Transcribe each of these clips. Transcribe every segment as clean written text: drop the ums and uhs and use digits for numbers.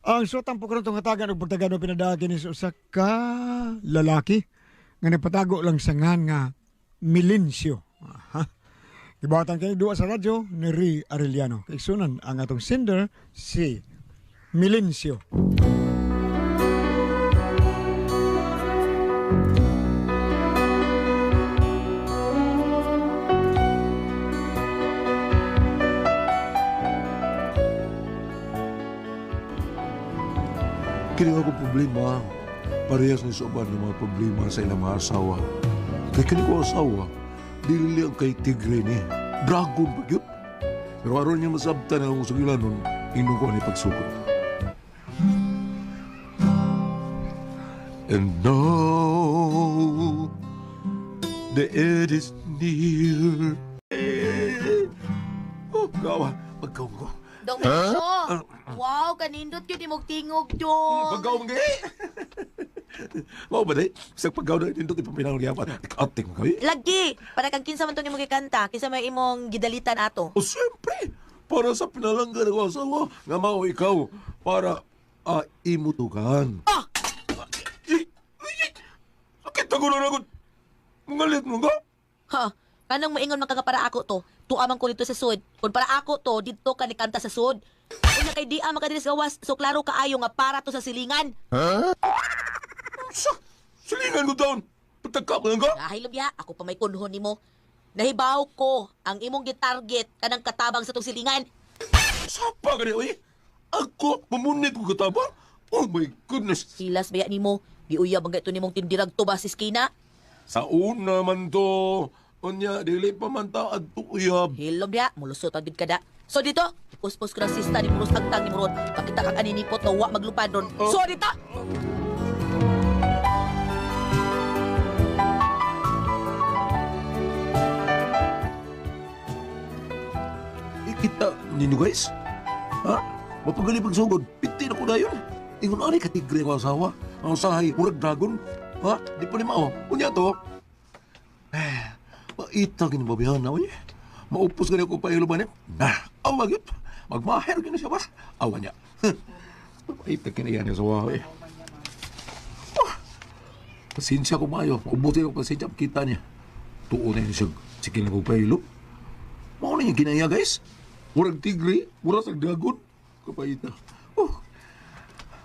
Ang suwatang po karon hatagan og pagtagan og pinadaagi ni sa usa ka lalaki nga nagpatago lang sa ngan nga Milencio. Aha. Gibuhatan kay duwa sa radyo ni Ri Arellano. Kaigsunan ang atong sender si Milencio. Kini ako problema. Parehas ni sa uban ng mga problema sa ilang mga asawa. Kay kini ko asawa, dili ang kay tigre ni. Dragon pa gyud. Pero aron niya masabtan ang sugilan nun, ingon ko ani pagsugod. And now, the end is near. Oh, gawa, pagkaw ko. Dong huh? Wow, kanindot yun imong tingog, Dong. Pagkaw mo gay. Mao ba day? Sa pagkaw na nindot ipaminaw niya pa. Ating mo kami. Lagi, para kang kinsa man tong imong gikanta, kinsa may imong gidalitan ato. O siyempre, para sa pinalanggan ko asawa, nga mao ikaw, para imutukan. Ah! Ay, ay, ay! Sakit ako na ako. Mangalit mo ka? Ha? Kanang moingon man ka nga para ako to, tuwa man ko dito sa sud. Kung para ako to, didto ka ni kanta sa sud. Unya kay di man ka diri sa gawas, so klaro kaayo nga para to sa silingan. Sa, silingan ko taon. Patagka ko lang ka? Dahil biya, ako pa may kunhon nimo. Nahibaw ko ang imong gitarget kanang katabang sa tong silingan. Sapa ka niya, oy. Ako, mamunit ko katabang. Oh my goodness. Silas baya nimo, giuyab ang gato nimong tindirag to ba sa iskina? Sa una man to. Unya, dili pa man ta adto uyab. Hilom diha, mulusot ang gid kada. So dito, puspos ko ng sista ni Muros agtang ni Muron. Pakita kang aninipot na wa maglupad ron. So dito! Ikita ninyo guys. Ha? Mapagali pagsugod. Piti na ko dayon. Ingon ani katigre ko asawa. Ang usahay, murag dragon. Ha? Di pa ni mao. Unya to. Eh, maita gini babihan na uy. Maupos gani ako pailo ba niya? Nah, awa gyud. Magmaher gini siya ba? Awa niya. Maita kini yan asawa eh. Ah, pasensya ko maayo. Ubuti ko pasensya kita niya. Tuon na siya. Sige na ko pailo. Mao na yung kinaya guys. Murag tigre, murag sa dragon. Kapaita. Oh.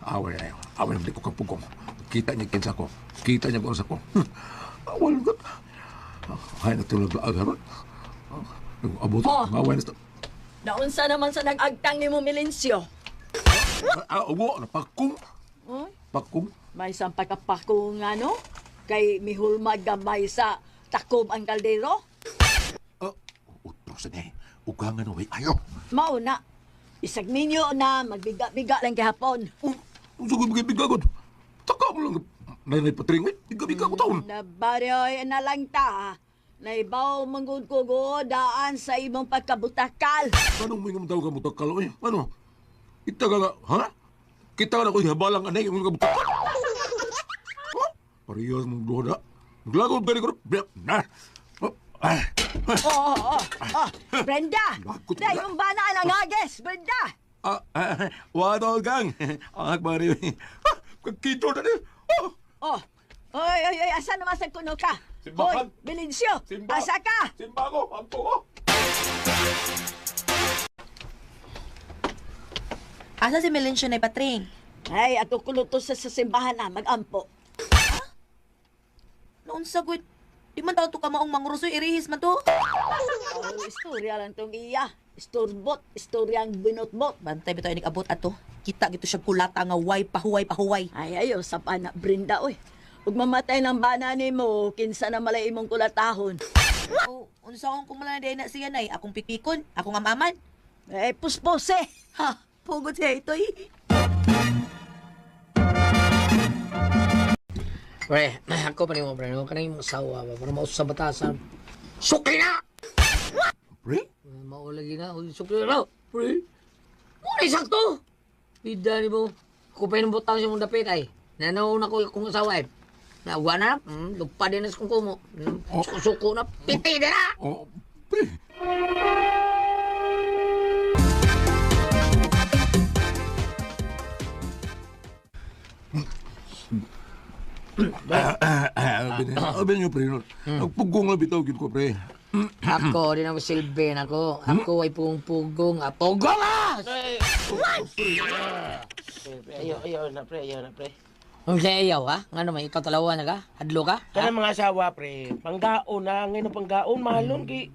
Awal na yun. Awal na ko kapugong. Kita niya kinsa ko. Kita niya kung sa ko. Awal ko. Ay, natulog na agaron. Abot. Oh. Awal na. Naunsa naman sa nag-agtang ni mo Milencio? Ah, uwo, napakong. Uy, Pakong. may isang pagkapakong ano? Kay mihulmag gamay sa takob ang kaldero? Ah, utro sa niya. Ugangan way ayo. Mao na. Isag ninyo na magbiga-biga lang gihapon. Oh, sugod magbiga ko. Taka mo lang. Nanay patring, biga-biga ko taon. Nabaryoy na lang ta. Naibaw manggod ko go daan sa imong pagkabutakal. Anong may ngamdaw ka mutakal? Oy, ano? Kita ka nga, ha? Kita ka na ko habalang anay yung mga mutakal. Ha? Parehas mong duha na. Naglagod ka ni ko. Na. Oh, ah, ah, Oo, oo, oo. Brenda! Lagot Dahil na. yung bana ang agis, Brenda! Ah, ah, wadol gang. Ang bari. Ah, kito na ni. Oh, Oh, oy, oy, oy, asa naman sa kuno ka? Simbahan. Hoy, Belencio, Simba. asa ka? Simba ko, ampo ko. Asa si Melencio na ipatring? Ay, ato kuluto sa simbahan na, magampo. Noon sagot, di man tao to ka maong mangurusoy, irihis man to. Oh, istorya lang tong iya. Istorbot, istoryang binotbot. Bantay bitaw inig abot ato. Kita gito siya kulata nga way pahuway pahuway. Ay, ayo, sa pana, Brenda, oy. Ug mamatay ng bana nimo, kinsa na malay imong kulatahon. O, unsa akong kumala na na siya nay, akong pikikon, akong amaman. Eh, puspos eh. Ha, pugod siya ito eh. Pre, ako pa nimo pre, no kanang imong asawa ba para mausap sa batasan. Sukli na. Pre? Mao lagi na, uy, sukli na. Pre. Mo ni sakto. Bida ni mo. Ako pa yung butang sa mong dapit ay. Nanaw na ko kung asawa ay. Nawa na, lupa din na sa kung kumo. Suko na, piti na na. Oh, pre. Abi niyo, pre. Nagpugong lang bitaw gid ko, pre. Ako, di na mo silbi nako. Ako ay pugong-pugong. Ah, pugong ah! Pre, ayaw, ayaw na, pre, ayaw na, pre. Ang ayaw ha? Ngano may ikaw talawa na ka? Hadlo ka? Ha? Kana mga asawa, pre, panggaon na, ngayon ang panggaon, mahalon kay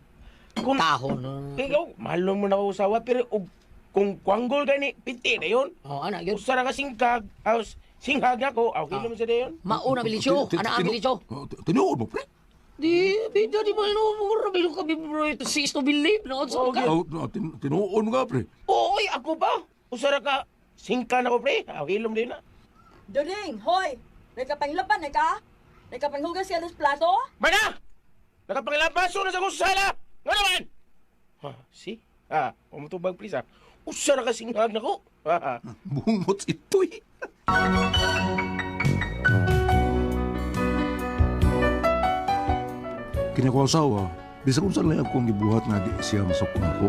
kung Tahon. No? kay ikaw, mahalon mo na ako asawa, pero og, kung kwanggol gani, piti na yun. Oh, ana yun. Usa ra ka singkag, aw, singhag na ko, aw, hilom sa dayon. Mauna bilisyo. Ana ang bilisyo. Oh, tinuod mo, pre. Di, bida di ba no mura bilo ka bro. Sis to believe no sa ka. Oh, tinuod mo ka, pre. Oy, ako ba? Usa ra ka singka na ko, pre. Aw, hilom din na. During, hoy! Nagkapanglaban na ka? Nagkapanghugas ka ng plato? Mana! Nakapangilabaso na sa kong sala! Nga naman! Ha, see? Ah, umutubag, please, ah. Usa ra ka singhag na ko. Ha, ha. Bungot ito'y. Kini ko asawa, bisag unsa lang akong gibuhat nga di siya masukon ako.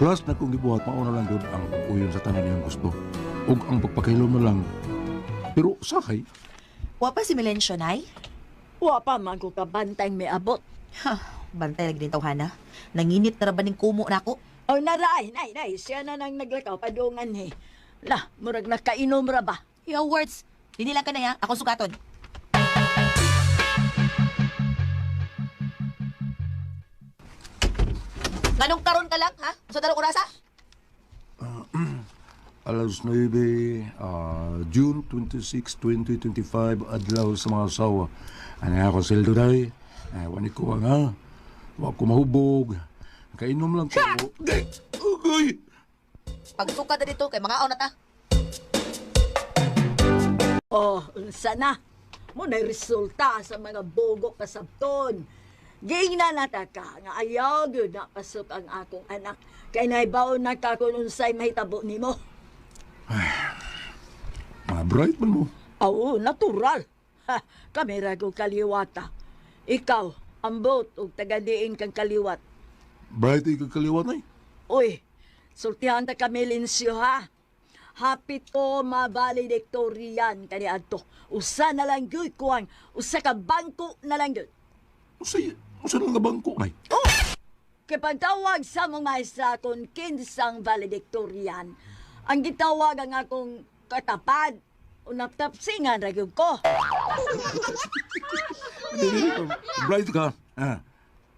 Last na akong gibuhat, mauna lang gyud ang pag-uyon sa tanan niyang gusto. Ug ang pagpakahilom na lang. Pero sahay, Wa pa si Melencio, Nay? Wa pa man ko kabantay may abot. Ha, bantay lagi din tawhana. Nanginit na ra ba ning kumo nako? Oh, naray, nay, nay, siya na nang naglakaw padungan he. Lah, murag nakainom ra ba? Yo, words. Dili lang ka na ya. Ako sukaton. Nganong karon ka lang, ha? Sa darong orasa? Alas 9, June 26, 2025, adlaw sa mga asawa. Ano ako sildo day? Ay, wani ko nga. Wa ko mahubog. Kainom lang ko. Gay! Ugay! Pagsuka na dito kay mga na ta. Oh, unsa na? Mo na resulta sa mga bogo kasabton. Giingnan na ta ka nga ayaw gyud na pasok ang akong anak. Kay nahibaw na ka kung unsay mahitabo nimo. Mga bright man mo. Oo, natural. Ha, kami ra ko kaliwata. Ikaw, ambot og tagadiin kang kaliwat. Bright ay kaliwat na eh. Uy, sultihan ta kami linsyo ha. Hapit ko mabaledictorian kani adto. Usa na lang gyud kuang, usa ka bangko na lang gyud. Usay, usay lang ka bangko na eh. Oh! Kay pagtawag sa mong maestra kon kinsang valedictorian, ang gitawag ang akong katapad. Unaptapsingan ra gyud ko. Bright ka. Ah.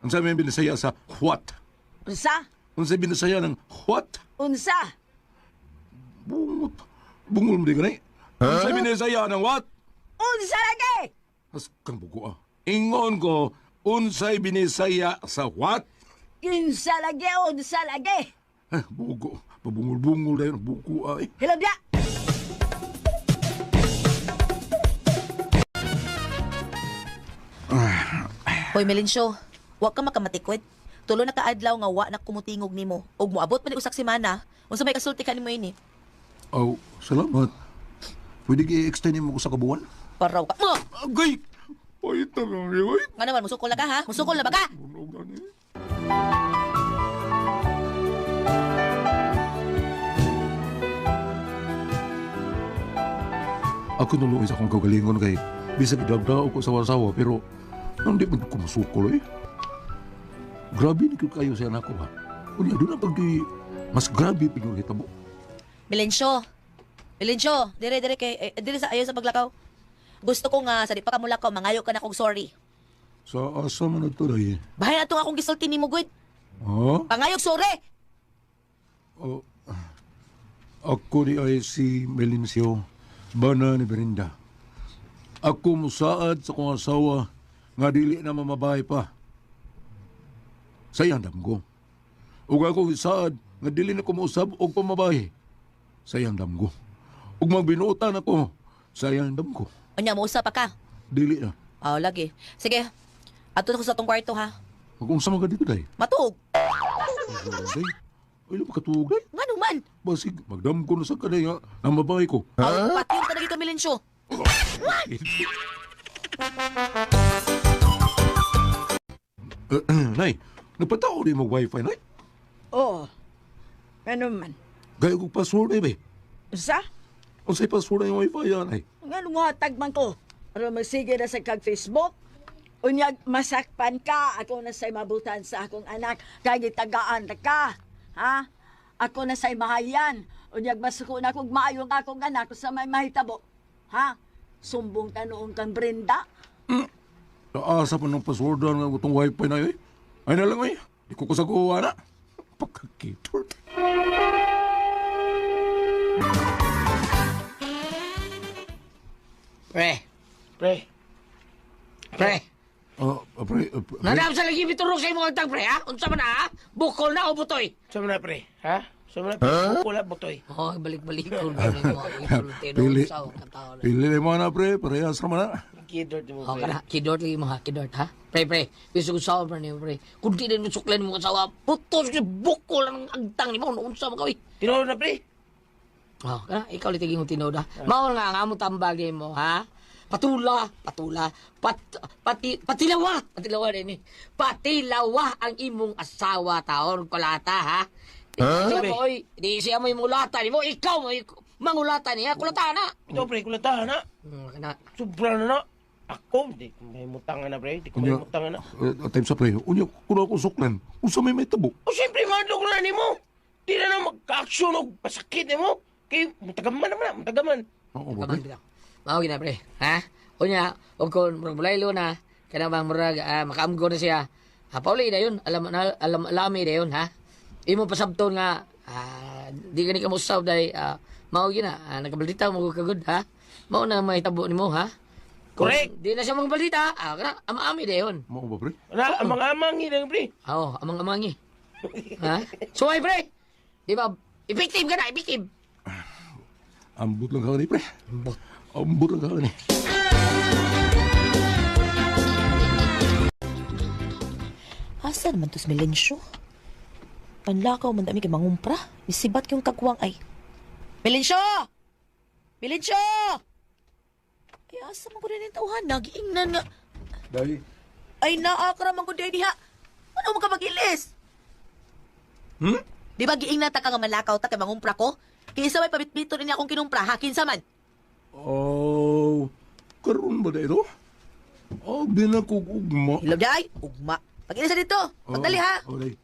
Ang sabi binasaya sa what? Unsa? Ang sabi binasaya ng what? Unsa? Bungot. Bungol mo din ka na eh. Ang sabi binasaya ng what? Unsa lagi? As kang bugo ah. Ingon ko, unsay binisaya sa what? Kinsa lagi, unsa lagi? Eh, bugo. Pabungol-bungol na yun. Bugo ay. Hilabya! Hoy Melencio, wa ka makamatikod. Tulo na kaadlaw nga wa na kumutingog nimo. Ug moabot pa ni usak semana, unsa may kasulti ka nimo ini? Oh, salamat. Pwede i-extend mo ko sa kabuan? Paraw ka. Mo! Agay! Ay, tanong yun. Nga naman, musukol na ka ha? Musukol na ba ka? Ako nuluoy sa akong kagalingon kay bisag idagdaw ko sa sawa pero hindi man ko masukol eh. Grabe ni ko kayo sa anak ko ha. Unya doon ang pag mas grabe pa yung hitabo. Melencio. Melencio, dire dire kay eh, dire sa ayo sa paglakaw. Gusto ko nga sa di pa ka mulakaw, mangayo ka na kog sorry. Sa asa man na to day. Bahay na to akong gisulti nimo gud. Ha? Pangayog sorry. Oh, ako di ay si Melencio, bana ni Berinda. Ako musaad sa kong asawa nga dili na mamabahay pa. Sa iyang damgo. Ug ako saad nga dili na ko mousab og pamabahay. Sa iyang damgo. Ug magbinuotan ako sa iyang damgo. Unya mo pa ka. Dili na. Oh, lagi. Sige. Ato na ko sa tong kwarto ha. Mag-unsa man ka dito day. Matuog. Day. Ay, lupa katuog day. Ngano man? Basig, magdamgo na sa kanay nga ang mabahay ko. Huh? Patyon ka na dito, Melencio. Nay, napatao di mo wifi, nay. Oh, ano man? Gaya kong password, eh, be. Unsa? Unsay password ang wifi yan, ay? Nga hatag man ko. Aron magsige na sa kag Facebook. Unyag masakpan ka, ako na say mabutan sa akong anak, kay gitagaan ta ka. Ha? Ako na say mahayan. Unyag masuko na kog maayo ang akong anak sa may mahitabo. Ha? Sumbong ta noong kang Brenda. Naasa pa ng password nga itong wifi na yun. Ay na lang ay. Di ko kasaguha na. Pagkakitor. Pre, Pre, pre. Ah, pre, pre. Nanam sa lagi biturok sa imong agtang pre ha? Unsa man ha? Bukol na o butoy? sa na pre, ha? Sa na pre, wala butoy. Oh, balik-balik ko Pili. Pili mo na pre, parehas naman na. Kidort mo Oh, pre. kana kidort lagi mo ha, kidort ha. Pre, pre, bisag usawa pre niyo pre. Kung di din mo suklan mo asawa, putos ni bukol ang agtang nimo unsa man ka oy. Tinuod na pre. Oh, kana ikaw litigin mo tinuod ha. Mao nga ang among tambag mo ha. Patula, patula, pat, pati, patilawa, patilawa din eh. Patilawa ang imong asawa taon kulata ha. Di siya mo, oy, di siya mo imulata nimo, ikaw mo mangulata niya, kulata na. Ito pre, kulatahan na. Kana. Sobra na na. Ako, di ko may mutangan na pre. Di ko may Unya, mutangan na. time sa pre, unya, kuno ako suklan. Unsa may may tabo? O siyempre, madlok na nimo. Di na na magka-aksyon o pasakit nimo. Kay, mutagaman naman na, mutagaman. Oo ba, pre? Kaman bitaw. Mao gina pre. Ha? Unya, og kon murag bulaylo na kana bang murag makaamgo na siya. Ha, pauli na yun. Alam na alam alami na yun ha. Imo pasabton nga di gani ka mo usab dai mao gina nakabalita mo kagud ha. Mao na mahitabo nimo ha. Kung Correct. Di na siya magbalita, kana ama-ami na yun. Mao ba, pre? Na, amang-amang yun pre. Oo, amang-amangi. Ha? So ay pre. Di ba? Effective ka na, effective. Ambot lang ka ni pre. Ambot. Ambot lang ka ni. Asa naman to si Melencio? Panlakaw man dami kay mangumpra. Isibat yung kagwang ay. Melencio! Melencio! Ay, asa man ko rin yung tauhan? Nagiingnan nga. Dai. Ay, naakra man ko diha diha. Ano mo ka mag-ilis? Hmm? Di ba giingnan ta ka nga manlakaw ta kay mangumpra ko? Kinsa may pabitbito rin akong kinumpra, ha? Kinsa man? Oh, karon ba ito? Oh, binakog ugma. Hilaw di ay, ugma. Pag-ilis na dito. Pagdali ha. Oh, dai.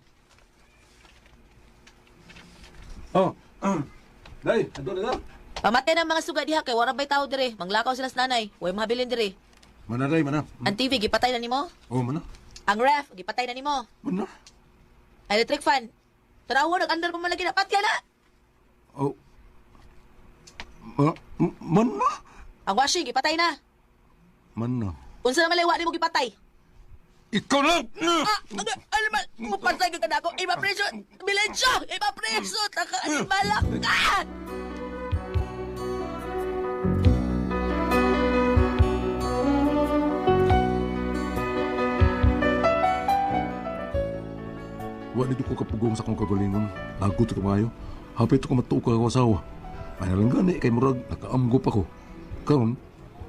Oh, dai, ando na. Pamatay ng mga suga diha kay wala bay tao dire. Manglakaw sila sa nanay. Way mahabilin dire. Mana dai, mana. Ang TV gipatay na nimo. Oh, mana. Ang ref gipatay na nimo. Mana. Electric fan. Tanawa nag-andar pa man lagi na patya na. Oh. Mana? Ang washing gipatay na. Mana. Unsa naman liwa nimo gipatay? Ikaw lang! Ah, ano, ano man, mupatay ka na ako. Iba preso, Milencio, iba preso, taka animala ka. Wa dito ko kapugong sa akong kagalingon. Lagot ko maayo. Hapit ko matuo ka ako asawa. Ay nalang gani kay murag nakaamgo pa ko. Karon,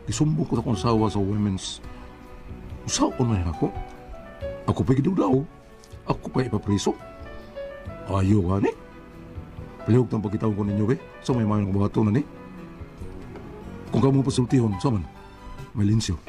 gisumbong ko sa akong asawa sa women's. Usaon man ako. Ako pa gidugdaw. Ako pa ipapriso. Ayaw gani. Palihog tang pagkitaon ko ninyo be. Sa may mayong buhato na ni. Kung kamo pasultihon, sa man. May linsyo.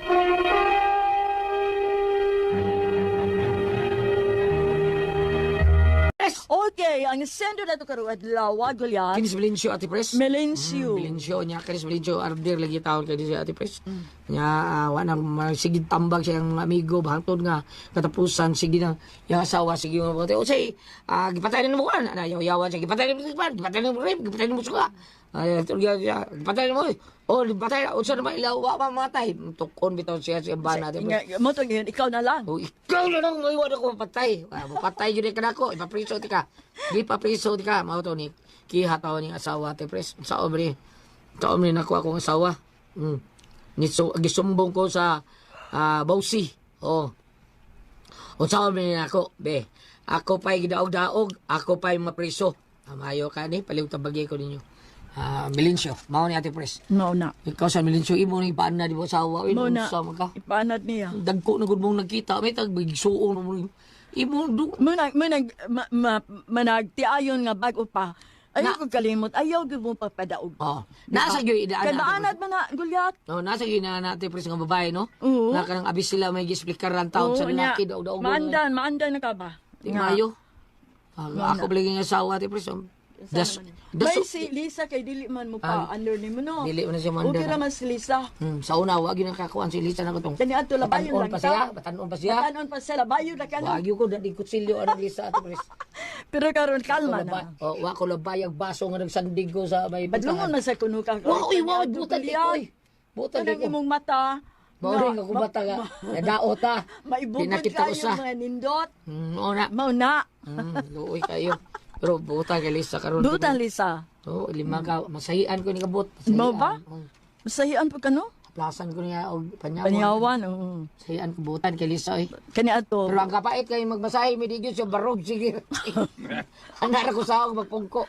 Okay, ang sender na to karong adlaw, Goliath. Kinis Melencio Ate Pres. Melencio. Melencio niya kinis Melencio ardir lagi taon kay si Ate Pres. Nya wa na sige tambag siyang mga amigo bahangtod nga katapusan sige na yang asawa sige nga o say gipatay na mo kan ana yaw-yawan siya gipatay na mo kan gipatay na mo rep gipatay na mo suka. Ay tulga siya gipatay na mo. Oh gipatay na unsa naman ilaw wa pa matay tukon bitaw siya sa bana Ate Pres. Nga, mo to ngayon, ikaw na lang. Oh, ikaw na lang maiwan ako mapatay. Mapatay yun ka na ako. Ipapriso ti ka. Di papriso ti ka. Mao to ni kiha tao ni asawa te pres. Sa omri. Sa omri nako akong asawa. Niso gisumbong ko sa Bausi. Oh. Unsa omri nako, be. Ako pa'y gidaog-daog, ako pa'y mapriso. Amayo ka ni, paliw tabagi ko ninyo. Melencio, mao ni Ate Pres. Mao na. Ikaw sa Melencio, imo ni paan na di mo asawa. Uy, Mao na. unsa man ka? Ipanad niya. Dagko na gud mong nagkita, may tag bigsuon mo. Imo du Manag, manag, ma, ma, managtiayon nga bago pa. Ayaw ko kalimot, ayaw gyud mo pagpadaog. Oh, nasa gyud Kay idaan. maanad man na, Gulyat. No, nasa gyud na natin pres nga babae, no? Oo. Na kanang abis sila may gisplicar ang taon sa Oo, nya. lalaki daw daw. Maandan, maandan na ka ba? Di maayo. Ah, ako baligi nga asawa ti pres. Das das May si Lisa kay dili man mo pa under ni mo no. Dili man na siya mo under. Okay ra man si Lisa. Sa una wa gyud nakakuan si Lisa na katong. Kani adto labayon Batanon lang pa siya, batanon pa siya. Batanon pa siya, labayon ra ka no. Wagyo ko dadi kutsilyo ani Lisa ato pres. Pero karon kalma na. Oh, wa ko labayag baso nga nagsandig ko sa may Badlungon man sa kuno ka. Wa oy, wa butan di ko. Oy. Butan di Kanang ko. imong mata. Mao rin ako bata nga. Nadaot ta. Maibugod Pinakita kayo usa. mga nindot. Oo na. Mao na. Luoy kayo. Pero butan kay Lisa karon. Butan Lisa. Oo, lima ka masahian ko ni kabot. Mao ba? Masahian pa kano? Plasan ko niya og panyawan. Panyawan, oo. Masahian ko butan kay Lisa oy. Kani ato. Pero ang kapait kay magmasahe mi di gyud siya barog sige. Ang nara ko sa ako magpungko.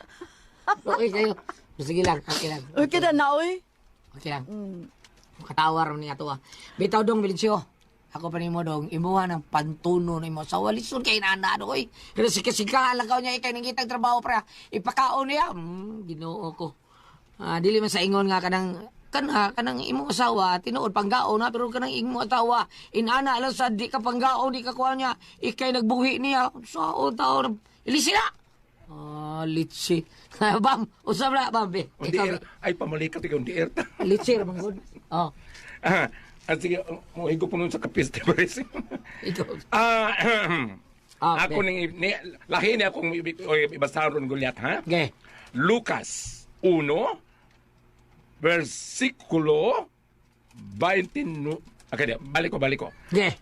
Luoy kayo. Sige lang, okay lang. Okay na na oy. Okay lang. Katawa ron niya to ah. Bitaw dong Melencio. Ako pa nimo dong imuha ng pantuno nimo sa walison kay nana oy. Pero sika-sika lang niya ikay nangitang trabaho pra. Ipakaon niya. Ginoo ko. Ah, dili man sa ingon nga kanang kana kanang imong asawa tinuod panggaon na pero kanang imong asawa inana lang sa di ka panggaon di ka kuha niya ikay nagbuhi niya sa taon ilisi na. Ah, litsi. Bam, usab na bam. Be. On the Ikaw, air. Ay, pamalikat ikaw on the air. litsi ra man gud. Oh, Ah, sige, mohigo po nun sa kapis, di ba? ikaw. Ah, Ah, ako ning ni, lahi ni akong ibasaron Goliath, ha? Okay. Lucas 1 versikulo 29. Okay, di, balik ko, balik ko. Okay.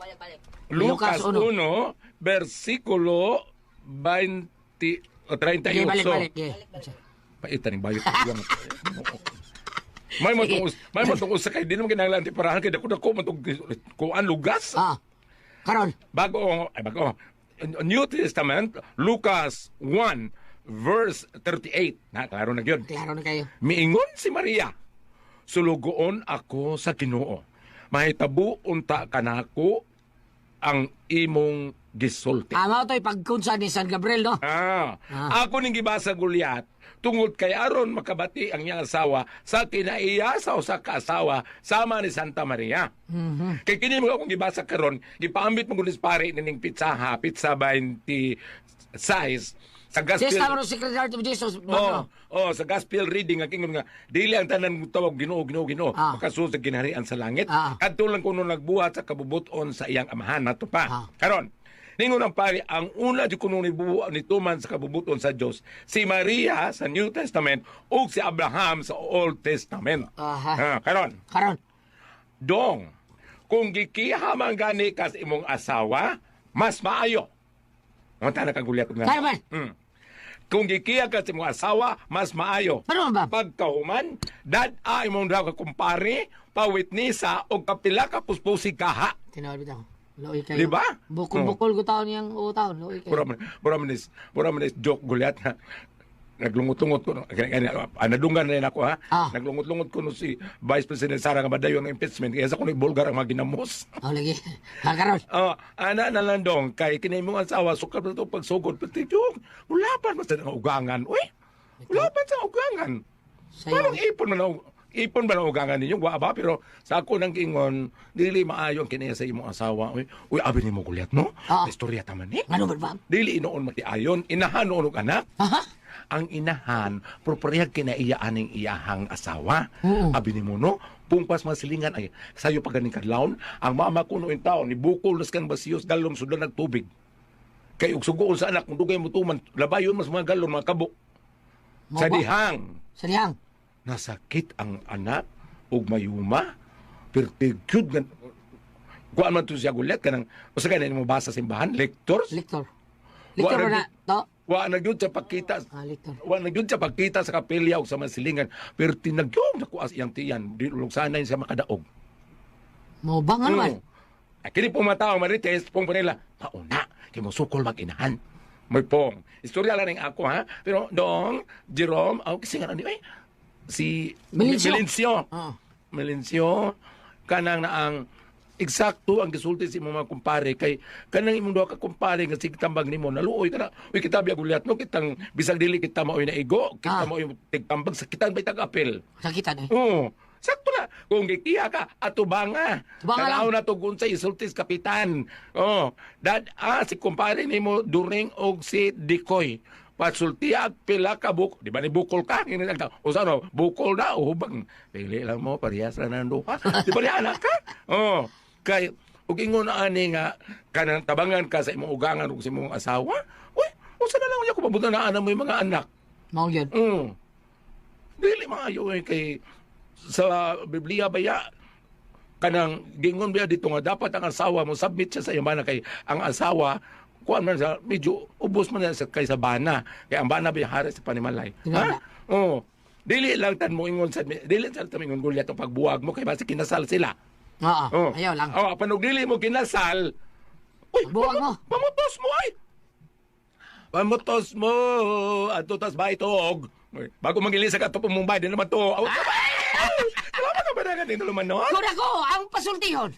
Lucas Lucas 1, 1 versikulo 20 o 38. Okay, balik, balik. Okay. Paitan ng bayot. May mo tong may mo tong usa kay di naman kinahanglan ti parahan kay dako dako man tong kuan lugas. Ah. Karon. Bago ay bago. New Testament Lucas 1 verse 38. Na klaro na gyud. Klaro na kayo. Miingon si Maria, sulugoon ako sa Ginoo. Mahitabo unta kanako ang imong gisulti. Ah, mao to'y pagkunsa ni San Gabriel, no? Ah, Ah. ako ning gibasa Goliath tungod kay aron makabati ang iyang asawa sa kinaiya sa usa ka asawa sama ni Santa Maria. Kay kini mo akong gibasa karon, gipaambit mo gulis pare nining pizza ha, pizza 20 size sa gospel. Siya sa Secret Heart of Jesus. Oh, oh, sa gospel reading ang ingon nga dili ang tanan tawag Ginoo, Ginoo, Ginoo, Ah. makasulod sa ginharian sa langit. Ah. Kadto lang kuno nagbuhat sa kabubuton sa iyang amahan nato pa. Ah. Karon, ningon ang pari ang una di kuno ni buo ni tuman sa kabubuton sa Dios, si Maria sa New Testament ug si Abraham sa Old Testament. Aha. Ah, karon, Karon. dong kung gikiha man gani ka sa imong asawa, mas maayo. Unta na kang gulyat nga. Karon man. Kung gikiya ka sa imong asawa, mas maayo. Ano ba? Pagkahuman, dad-a imong daw ka kumpare, pawitnisa o kapila ka puspusi kaha. Tinawag bitaw. Luoy kayo. Di ba? Bukol-bukol ko taon niyang taon. Luoy kayo. Mura man is joke gulyat na. Naglungot-lungot ko. Nadunggan na rin ako ha. Ah. Naglungot-lungot ko no si Vice President Sara nga madayon ng impeachment. Kaya sa kuno bulgar ang mga ginamos. Oh, lagi. Ha, karon. Oh, ana na lang dong kay kinay mong asawa sukad na to pagsugod pati yung wala pa man sa ugangan. Uy. Wala pa sa ugangan. Sayo. Parang ipon man ang ipon ba ang ugangan ninyo? Wa ba? Pero sa ako nang ingon, dili maayo ang kinaya sa imong asawa. Uy, uy abi nimo Goliath, no? Ah. Istorya ta man ni. Ano ba ba? Dili inoon matiayon, inahan noon og anak. Aha. Ang inahan, propriyag kinaiya aning iyahang asawa. Oo. Abi nimo no, pungpas mga silingan ay sayo pa ganing kadlawon, ang mama ko noon taon ni bukol nas kan basiyos galon sudan nagtubig. Kay og sugoon sa anak kung dugay mo tuman, labayon mas mga galon mga kabo. Mao Sa ba? dihang Sa dihang. nasakit ang anak ug mayuma pertigyud nga kuan man to siya gulat kanang usa ka na mo basa simbahan lectors Lector. Lector Wa ba na? To? wa na gyud sa pagkita Ah, lector. wa na gyud sa pagkita sa kapilya ug sa mga silingan pero tinagyong nakuha iyang tiyan di lugsanay siya makadaog. Mo ba nga naman? Ay, kini pong mga tao marites pong panila mauna kay mo sukol mag-inahan. May pong. Istorya lang ning ako ha. Pero dong Jerome, aw kasi nga ni ay si Melencio. Melencio. Ah. Melencio kanang na ang Eksakto ang gisulti sa imong mga kumpare kay kanang imong duha ka kumpare nga sige tambag nimo naluoy ka na. Uy, kita biya gulyat no, kitang bisag dili kita maoy naigo, kita maoy tigtambag sa kitan bay tag-apil. Sakitan eh. Oo. Sakto na. Kung gikiha ka, atubanga. Tubanga lang. Tanaw na to kung sa isultis kapitan. Oo. Dad, si kumpare nimo During og si Dikoy. Pasultiya at pila ka buk. Di ba ni bukol ka? O sa ano, bukol na o hubang. Pili lang mo, parehas lang ng duha. Di ba ni anak ka? Oo. Kay, ug ingon na ani nga, kanang tabangan ka sa imong ugangan ug sa imong asawa. Uy, usa na lang unya kung mabuta na ana mo yung mga anak. Mao yun. Dili maayo eh kay sa Biblia baya kanang gingon biya dito nga dapat ang asawa mo submit siya sa iyang bana kay ang asawa kuan man sa medyo ubos man sa kay sa bana kay ang bana biya hari sa panimalay. Tinama. Ha? Oo. Dili lang tan mo ingon sa dili tan mo ingon gulyat ang pagbuwag mo kay basi kinasal sila. Oo. Oo. Ayaw lang. Oo, panog dili mo kinasal. Uy, Pagbuwag mo. Pamutos mo ay. Pamutos mo adto tas baitog. Uy, bago mangili sa kato Mumbai di naman to. Aw, salamat ka ba na ganito naman no? Kung ako ang pasultihon.